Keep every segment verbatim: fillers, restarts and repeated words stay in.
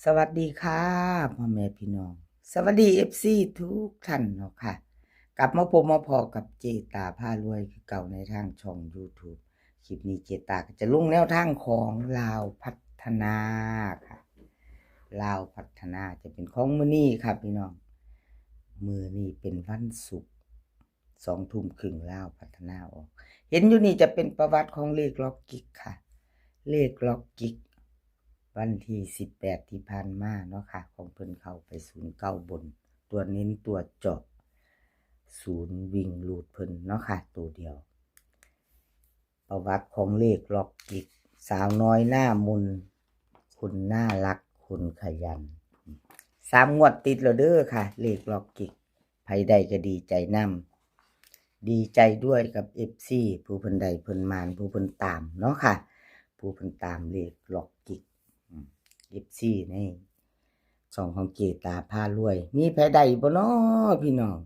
สวัสดีค่ะ พ่อแม่พี่น้อง สวัสดี เอฟซี ทุกท่านเนาะค่ะ กลับมาพบมาพ้อกับเจตาพารวยคือเก่าในทางช่อง YouTube คลิปนี้เจตาก็จะลงแนวทางของลาวพัฒนาค่ะ ลาวพัฒนาจะเป็นของมื้อนี้ค่ะพี่น้อง มื้อนี้เป็นวันศุกร์ สองทุ่มครึ่งลาวพัฒนาออก เห็นอยู่นี่จะเป็นประวัติของเลขล็อกกิกค่ะ เลขล็อกกิก วันที่สิบแปดที่ผ่านมาเนาะค่ะ ของเพิ่นเข้าไปศูนย์เก้าบน ตัวเน้นตัวเจาะ ศูนย์วิ่งรูดเพิ่นเนาะค่ะ ตัวเดียว ประวัติของเลขล็อกกิก สาวน้อยหน้ามน คนน่ารัก คนขยัน สามงวดติดแล้วเด้อค่ะ เลขล็อกกิก ไผได้ก็ดีใจนำ ดีใจด้วยกับ เอฟซี ผู้เพิ่นได้เพิ่นหมาน ผู้เพิ่นตามเนาะค่ะ ผู้เพิ่นตามเลขล็อกกิก อืม เอฟซี ในช่องของเจตาพารวย มีไผได้บ่น้อพี่น้อง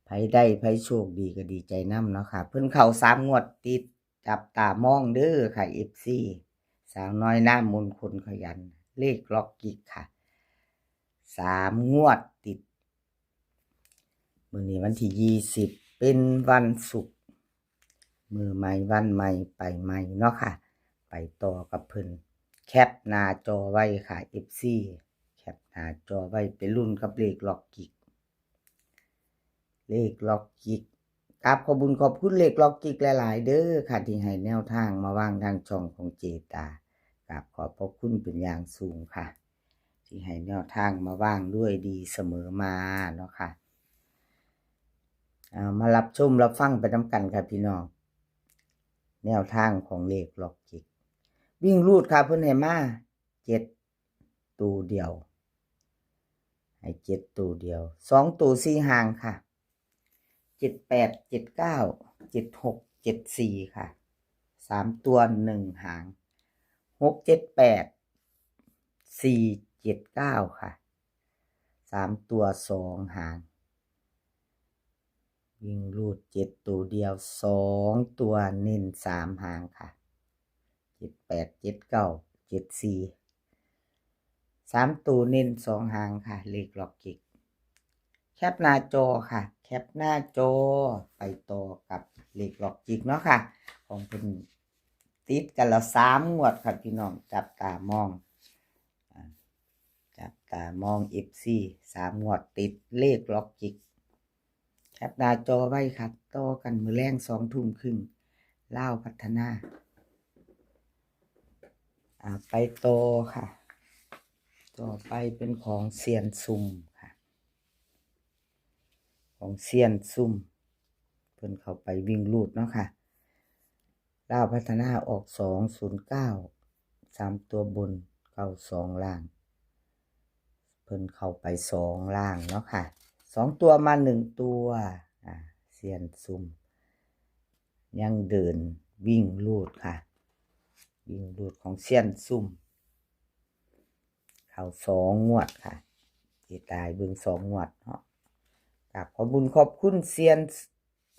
ไผได้ไผโชคดีก็ดีใจนำเนาะค่ะ เพิ่นเข้าสามงวดติด จับตามองเด้อค่ะ เอฟซี สาวน้อยหน้ามนคนขยัน เลขล็อกกิกค่ะ สามงวดติด มื้อนี้วันที่ยี่สิบ เป็นวันศุกร์ มื้อใหม่วันใหม่ไปใหม่เนาะค่ะ ไปต่อกับเพิ่น แคปหน้าจอไว้ค่ะ เอฟซี แคปหน้าจอไว้ไปลุ้นกับเลขล็อกกิก เลขล็อกกิก กราบขอบบุญขอบคุณเลขล็อกกิกหลายๆ เด้อค่ะ ที่ให้แนวทางมาวางทางช่องของเจตา กราบขอบพระคุณเป็นอย่างสูงค่ะ ที่ให้แนวทางมาวางด้วยดีเสมอมาเนาะค่ะ เอามารับชมรับฟังไปนำกันค่ะพี่น้อง แนวทางของเลขล็อกกิก วิ่งรูดค่ะ เพิ่นให้มาเจ็ด ตัวเดียว ให้เจ็ดตัวเดียว สองตัวสี่หางค่ะ เจ็ดแปด เจ็ดเก้า เจ็ดหก เจ็ดสี่ ค่ะ สามตัวหนึ่งหาง หกเจ็ดแปด สี่เจ็ดเก้า ค่ะ สามตัวสองหาง วิ่งรูดเจ็ดตัวเดียว สองตัวเน้นสามหางค่ะ เจ็ดแปด เจ็ดเก้า เจ็ดสี่ สามตัวเน้นสองหางค่ะ เลขล็อกกิก แคปหน้าจอค่ะ แคปหน้าจอ ไปต่อกับเลขล็อกกิกเนาะค่ะ ของเพิ่นติดกันแล้วสามงวดค่ะพี่น้อง จับตามอง อ่า จับตามอง เอฟซี สามงวดติดเลขล็อกกิก แคปหน้าจอไว้ค่ะ ต่อกันมื้อแลงสองทุ่มครึ่ง ลาวพัฒนา อ่า ไปต่อค่ะ ต่อไปเป็นของเซียนซุ่มค่ะ ของเซียนซุ่ม เพิ่นเข้าไปวิ่งรูดเนาะค่ะ ลาวพัฒนาออกสองศูนย์เก้า สามตัวบน เก้าสองล่าง เพิ่นเข้าไปสองล่างเนาะค่ะ สองตัวมาหนึ่งตัว อ่า เซียนซุ่ม ยังเดินวิ่งรูดค่ะ วิ่งรูดของเซียนซุ่ม เข้าสองงวดค่ะ เจตาเบิ่งสองงวดเนาะ กราบขอบบุญขอบคุณเซียน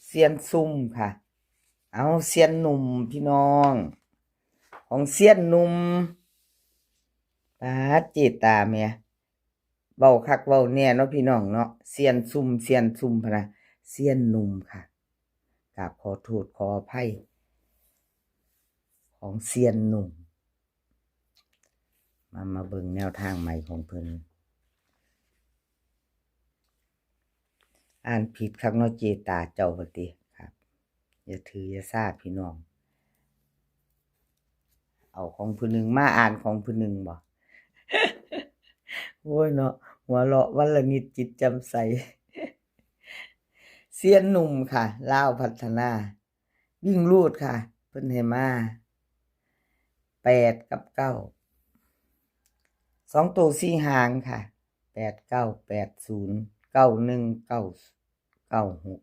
เซียนซุ่มค่ะ เอาเซียนหนุ่มพี่น้อง ของเซียนหนุ่ม ปาดเจตาแม่ เว้าคักเว้าแน่เนาะพี่น้องเนาะ เซียนซุ่ม เซียนซุ่มพะนะ เซียนหนุ่มค่ะ กราบขอโทษขออภัย ของเซียนหนุ่ม มา มาเบิ่งแนวทางใหม่ของเพิ่น อ่านผิดคักเนาะเจตาเจ้าว่าติ ครับ อย่าถืออย่าซาพี่น้อง เอาของผู้หนึ่งมาอ่านของผู้หนึ่งบ่ โอ้ยเนาะ หัวเราะวันละนิดจิตแจ่มใส เซียนหนุ่มค่ะ ลาวพัฒนา วิ่งรูดค่ะ เพิ่นให้มา แปดกับเก้า สองตัวสี่หางค่ะ แปดเก้า แปดศูนย์ เก้าหนึ่ง เก้า เก้าหก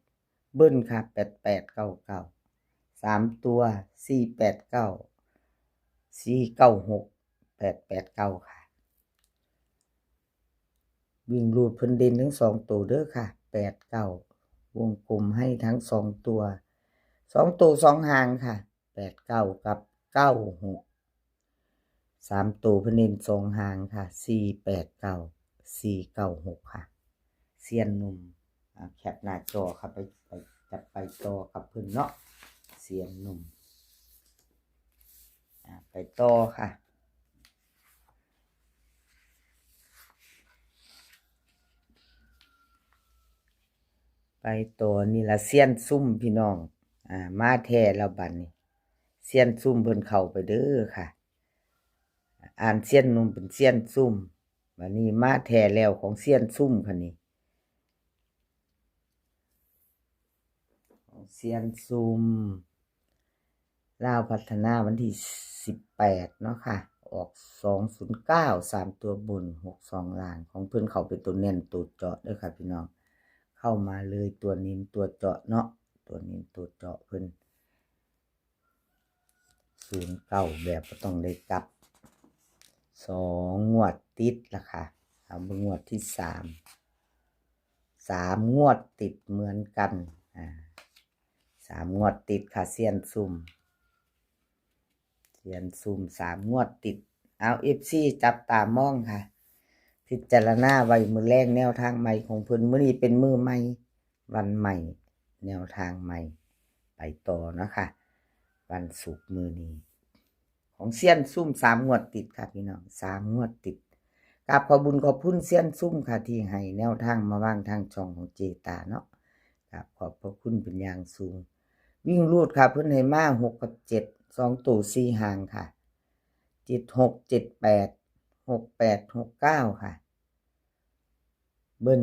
เบิ้ลค่ะ แปดแปด เก้าเก้า สามตัว สี่แปดเก้า สี่เก้าหก แปดแปดเก้า ค่ะ วิ่งรูดเพิ่นเด่นทั้งสองตัวเด้อค่ะ แปดเก้า วงกลมให้ทั้งสองตัว สองตัวสองหางค่ะ แปดเก้า กับ เก้าหก สามตัวเพิ่นเน้นสองหางค่ะ สี่แปดเก้า สี่เก้าหก ค่ะ เซียนหนุ่ม อ่า แคปหน้าจอค่ะ ไป ไป จะไปต่อกับเพิ่นเนาะ เซียนหนุ่ม อ่า ไปต่อค่ะ ไปต่อนี่ละ เซียนซุ่มพี่น้อง อ่า มาแท้แล้วบัดนี้ เซียนซุ่มเพิ่นเข้าไปเด้อค่ะ อ่านเซียนหนุ่มเป็นเซียนซุ่ม บัดนี้มาแท้แล้วของเซียนซุ่มค่ะนี่ ของเซียนซุ่ม ลาวพัฒนาวันที่สิบแปดเนาะค่ะ ออกสองศูนย์เก้า สามตัวบน หกสองล่าง ของเพิ่นเข้าเป็นตัวเน้นตัวเจาะเด้อค่ะพี่น้อง เข้ามาเลยตัวเน้นตัวเจาะเนาะ ตัวเน้นตัวเจาะเพิ่น ศูนย์เก้า แบบบ่ต้องได้กลับ สองงวดติดละค่ะ เอาเบิ่งงวดที่สาม สามงวดติดเหมือนกัน อ่า สามงวดติดค่ะ เซียนซุ่ม เซียนซุ่ม สามงวดติด เอา เอฟซี จับตามองค่ะ พิจารณาไว้มื้อแลงแนวทางใหม่ของเพิ่น มื้อนี้เป็นมื้อใหม่ วันใหม่ แนวทางใหม่ ไปต่อเนาะค่ะ วันศุกร์มื้อนี้ ของเซียนซุ่ม สามงวดติดค่ะพี่น้อง สามงวดติด กราบขอบบุญขอบคุณเซียนซุ่มค่ะ ที่ให้แนวทางมาวางทางช่องของเจตาเนาะ กราบขอบพระคุณเป็นอย่างสูง วิ่งรูดค่ะ เพิ่นให้มา หกกับเจ็ด สองตัวสี่หางค่ะ เจ็ดหก เจ็ดแปด หกแปด หกเก้า ค่ะ เบิ้ล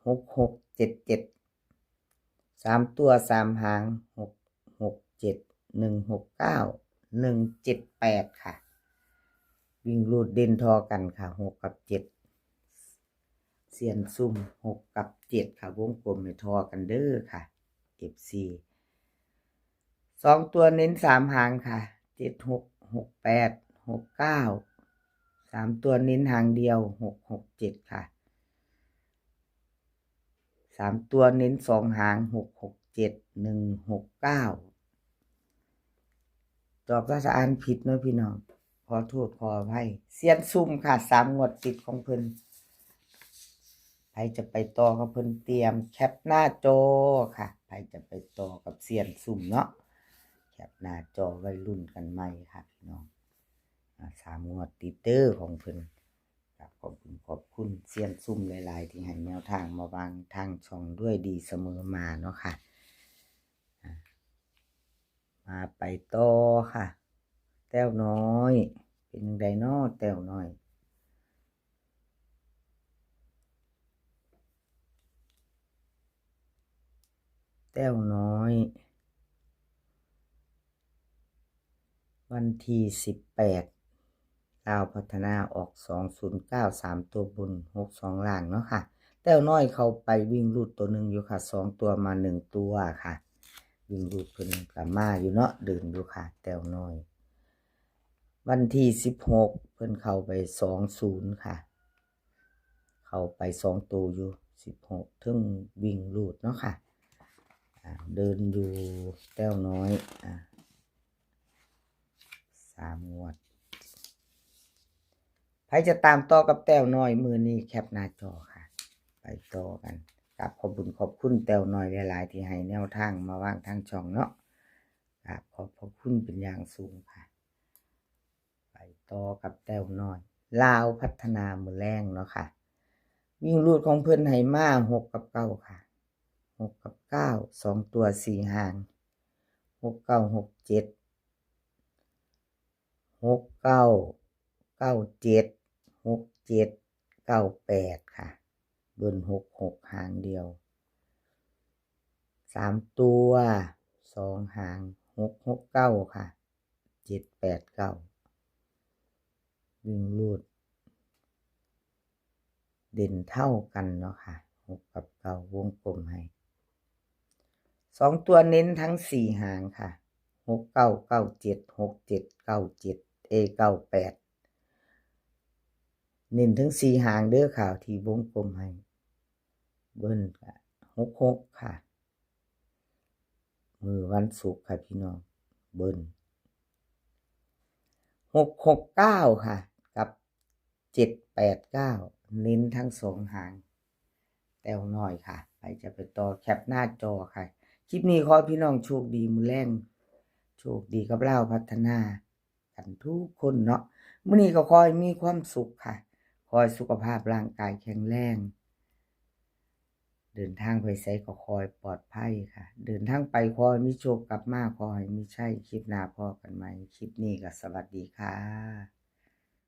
หกหก เจ็ดเจ็ด สามตัวสามหาง หกหกเจ็ด หนึ่งหกเก้า หนึ่งเจ็ดแปด ค่ะ วิ่งรูดเด่นทอกันค่ะ หกกับเจ็ด เซียนซุ่ม หกกับเจ็ด ค่ะ วงกลมให้ทอกันเด้อค่ะ เอฟซี สองตัวเน้นสามหางค่ะ เจ็ดหก หกแปด หกเก้า สามตัวเน้นหางเดียว หกหกเจ็ด ค่ะ สามตัวเน้นสองหาง หกหกเจ็ด หนึ่งหกเก้า ตอบภาษาอ่านผิดเนาะพี่น้อง ขอโทษขออภัย เซียนซุ่มค่ะ สามงวดติดของเพิ่น ใครจะไปต่อกับเพิ่นเตรียมแคปหน้าจอค่ะ ใครจะไปต่อกับเซียนซุ่มเนาะ แคปหน้าจอไว้ลุ้นกันใหม่ค่ะพี่น้อง อ่า สามงวดติดเด้อของเพิ่น ครับ ขอบคุณ ขอบคุณเซียนซุ่มหลายๆ ที่ให้แนวทางมาวางทางช่องด้วยดีเสมอมาเนาะค่ะ อ่า มาไปต่อค่ะ แต้วน้อย เป็นจั่งใดน้อแต้วน้อย แต้วน้อย วันที่สิบแปด ลาวพัฒนาออกสองศูนย์เก้า สามตัวบน หกสองล่างเนาะค่ะ แต้วน้อยเข้าไปวิ่งรูดตัวหนึ่งอยู่ค่ะ สองตัวมาหนึ่งตัวค่ะ วิ่งรูดเพิ่นก็มาอยู่เนาะ เดินอยู่ค่ะ แต้วน้อย วันที่สิบหก เพิ่นเข้าไปสองศูนย์ค่ะ เข้าไปสองตัวอยู่ สิบหก เทิงวิ่งรูดเนาะค่ะ อ่า เดินอยู่แต้วน้อย อ่า สามงวด ใครจะตามต่อกับแต้วน้อยมื้อนี้แคปหน้าจอค่ะ ไปต่อกัน กราบขอบบุญขอบคุณแต้วน้อยหลายๆ ที่ให้แนวทางมาวางทางช่องเนาะ กราบขอบพระคุณเป็นอย่างสูงค่ะ ไปต่อกับแต้วน้อย ลาวพัฒนามื้อแลงเนาะค่ะ วิ่งรูดของเพิ่นให้มาหกกับเก้าค่ะ หกกับเก้า สองตัวสี่หาง หกเก้า หกเจ็ด หกเก้า เก้าเจ็ด หกเจ็ด เก้าแปด ค่ะ เบิ้ล หกหก หางเดียว สามตัว สองหาง หกหกเก้า ค่ะ เจ็ดแปดเก้า วิ่งรูด เด่นเท่ากันเนาะค่ะ หกกับเก้า วงกลมให้ สองตัวเน้นทั้งสี่หางค่ะ หกเก้า เก้าเจ็ด หกเจ็ด เก้าเจ็ด เอ เก้าแปด เน้นทั้งสี่หางเด้อค่ะ ที่วงกลมให้ เบิ้ลก็ หกหก ค่ะ มื้อวันศุกร์ค่ะพี่น้อง เบิ้ล หกหกเก้าค่ะ กับเจ็ดแปดเก้า เน้นทั้งสองหาง แต้วน้อยค่ะ ไปจะไปต่อแคปหน้าจอค่ะ คลิปนี้ขอให้พี่น้องโชคดีมื้อแลง โชคดีกับลาวพัฒนากันทุกคนเนาะ มื้อนี้ก็ขอให้มีความสุขค่ะ ขอให้สุขภาพร่างกายแข็งแรง เดินทางไปไสก็ขอให้ปลอดภัยค่ะ เดินทางไปขอให้มีโชค กลับมาขอให้มีชัย คลิปหน้าพ้อกันใหม่ คลิปนี้ก็สวัสดีค่ะ